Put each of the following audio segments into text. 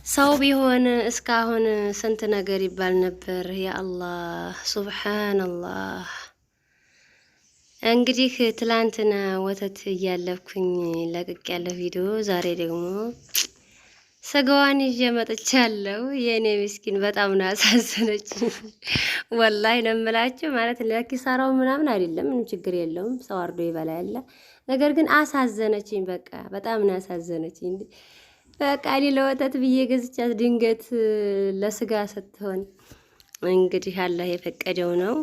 ሰው ቢሆን እስካሁን ስንት ነገር ይባል ነበር። يا الله سبحان الله። እንግዲህ ትላንትና ወተት እያለብኩኝ ለቅቅ ያለ ቪዲዮ፣ ዛሬ ደግሞ ስጋዋን ይዤ መጥቻለሁ። የእኔ ምስኪን በጣም ነው ያሳዘነችኝ። والله ነው የምላችሁ። ማለት ለኪሳራው ምናምን አይደለም፣ ምንም ችግር የለውም። ሰው አርዶ ይበላ ያለ ነገር ግን አሳዘነችኝ። በቃ በጣም ነው ያሳዘነችኝ። በቃ እኔ ለወተት ብዬ ገዝቻት ድንገት ለስጋ ስትሆን እንግዲህ አላህ የፈቀደው ነው።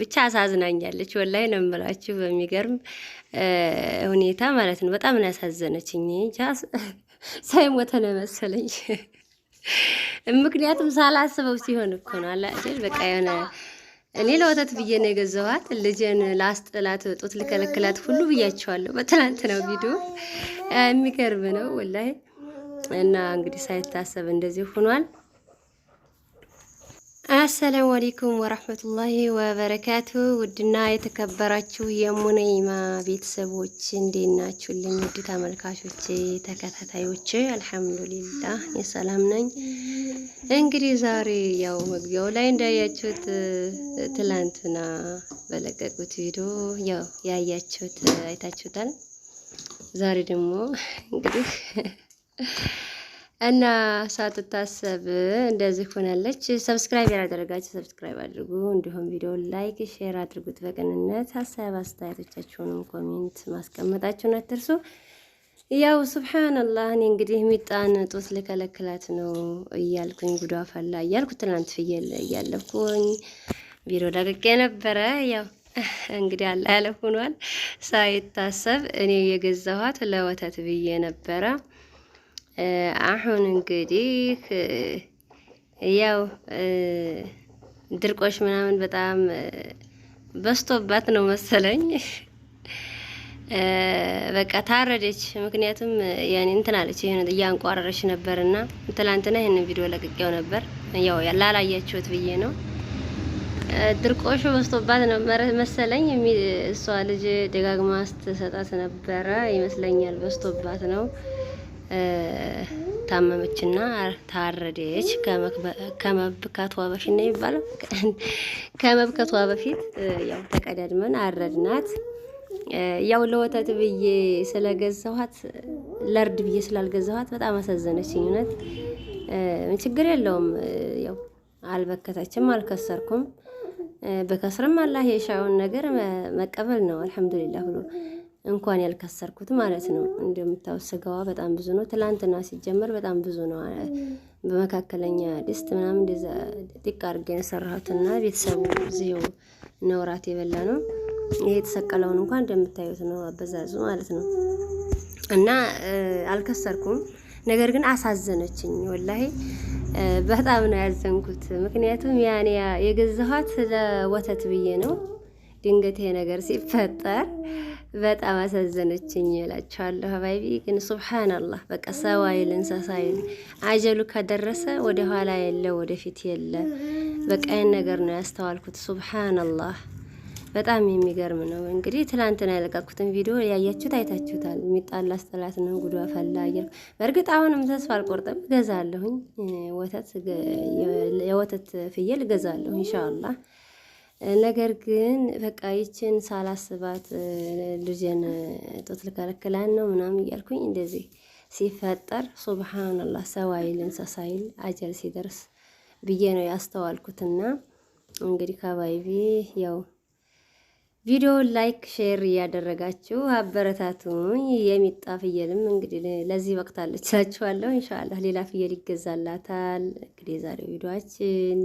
ብቻ አሳዝናኛለች። والله ነው የምላችሁ በሚገርም ሁኔታ ማለት ነው። በጣም ነው ያሳዘነችኝ። ሳይሞተ ነው መሰለኝ። ምክንያቱም ሳላስበው ሲሆን እኮ ነው አላ በቃ የሆነ እኔ ለወተት ብዬ ነው የገዛኋት። ልጄን ላስጥላት ጡት ልከለክላት ሁሉ ብያቸዋለሁ በትናንትናው ቪዲዮ። የሚገርም ነው والله። እና እንግዲህ ሳይታሰብ እንደዚህ ሆኗል። السلام عليكم ورحمة الله وبركاته። ውድና የተከበራችሁ የሙነይማ ቤተሰቦች እንዴት ናችሁልኝ? ውድ ተመልካቾቼ ተከታታዮቼ፣ الحمد لله የሰላም ነኝ። እንግዲህ ዛሬ ያው መግቢያው ላይ እንዳያችሁት ትላንትና በለቀቁት ቪዲዮ ያው ያያችሁት አይታችሁታል። ዛሬ ደግሞ እንግዲህ እና ሳትታሰብ እንደዚህ ሆናለች። Subscribe ያላደረጋችሁ subscribe አድርጉ፣ እንዲሁም ቪዲዮ like፣ share አድርጉት። በቅንነት ሀሳብ አስተያየቶቻችሁንም comment ማስቀመጣችሁን አትርሱ። ያው سبحان الله እኔ እንግዲህ ሚጣን ጡት ልከለክላት ነው እያልኩኝ ጉዷ ፈላ እያልኩ ትናንት ፍየል እያለብኩኝ ቪዲዮ ለቅቄ ነበረ። ያው እንግዲህ አላ ያለ ሆኗል። ሳይታሰብ እኔ የገዛኋት ለወተት ብዬ ነበረ። አሁን እንግዲህ ያው ድርቆሽ ምናምን በጣም በዝቶባት ነው መሰለኝ፣ በቃ ታረደች። ምክንያቱም ያኔ እንትን አለች፣ ይሄን እያንቋረረች ነበርና ትላንትና ይሄንን ቪዲዮ ለቅቄው ነበር። ያው ላላያችሁት ብዬ ነው። ድርቆሹ በዝቶባት ነው መሰለኝ። እሷ ልጅ ደጋግማ ስትሰጣት ነበረ ይመስለኛል። በዝቶባት ነው ታመመችና ታረደች። ከመብካቷ በፊት ነው የሚባለው። ከመብከቷ በፊት ያው ተቀዳድመን አረድናት። ያው ለወተት ብዬ ስለገዛኋት ለእርድ ብዬ ስላልገዛኋት በጣም አሳዘነችኝ። እውነት ችግር የለውም ያው አልበከተችም፣ አልከሰርኩም። በከስርም አላህ የሻውን ነገር መቀበል ነው። አልሐምዱሊላህ ብሎ እንኳን ያልከሰርኩት ማለት ነው። እንደምታዩት ስጋዋ በጣም ብዙ ነው። ትላንትና ሲጀመር በጣም ብዙ ነው። በመካከለኛ ድስት ምናምን እንደዛ ጥቅ አድርጌ የሰራሁትና ቤተሰቡ እዚሁ ነው እራት የበላ ነው። ይሄ የተሰቀለውን እንኳን እንደምታዩት ነው አበዛዙ ማለት ነው። እና አልከሰርኩም፣ ነገር ግን አሳዘነችኝ። ወላሂ በጣም ነው ያዘንኩት። ምክንያቱም ያኔ የገዛኋት ለወተት ብዬ ነው። ድንገት ይሄ ነገር ሲፈጠር በጣም አሳዘነችኝ እላችኋለሁ። حبايبي ግን سبحان الله በቃ ሰው አይል እንስሳ አይል አጀሉ ከደረሰ ወደ ኋላ የለ ወደፊት የለ። በቃ ይህን ነገር ነው ያስተዋልኩት። سبحان الله በጣም የሚገርም ነው። እንግዲህ ትላንትና የለቀኩትን ቪዲዮ ያያችሁት አይታችሁታል። የሚጣላ አስጠላት ነው ጉዷ ፈላ እያልኩ በእርግጥ አሁንም ተስፋ አልቆርጥም፣ እገዛለሁኝ ወተት የወተት ፍየል እገዛለሁ إن شاء الله። ነገር ግን በቃ ይችን ሳላስባት ልጄን ጡት ልከለክላን ነው ምናምን እያልኩኝ እንደዚህ ሲፈጠር سبحان الله ሰው አይል እንስሳ አይል አጀል ሲደርስ ብዬ ነው ያስተዋልኩትና እንግዲህ حبايبي ያው ቪዲዮውን like share እያደረጋችሁ አበረታቱኝ። የሚጣ ፍየልም እንግዲህ ለዚህ በቅታለች እላችኋለሁ። إن شاء الله ሌላ ፍየል ይገዛላታል። እንግዲህ የዛሬው ቪዲዮአችን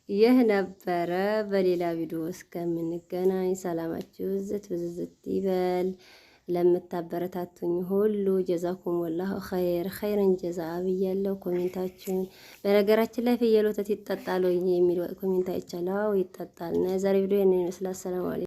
ይህ ነበረ። በሌላ ቪዲዮ እስከምንገናኝ ሰላማችሁ ዝት ብዝዝት ይበል። ለምታበረታቱኝ ሁሉ جزاكم الله خير خير الجزاء ብያለሁ። comment ኣችሁን በነገራችን ላይ ፍየል ወተት ይጠጣል ወይ የሚል comment አይቻለሁ። ይጠጣል። እና የዛሬ ቪዲዮ ይህንን ይመስላል። ሰላም አለይኩም።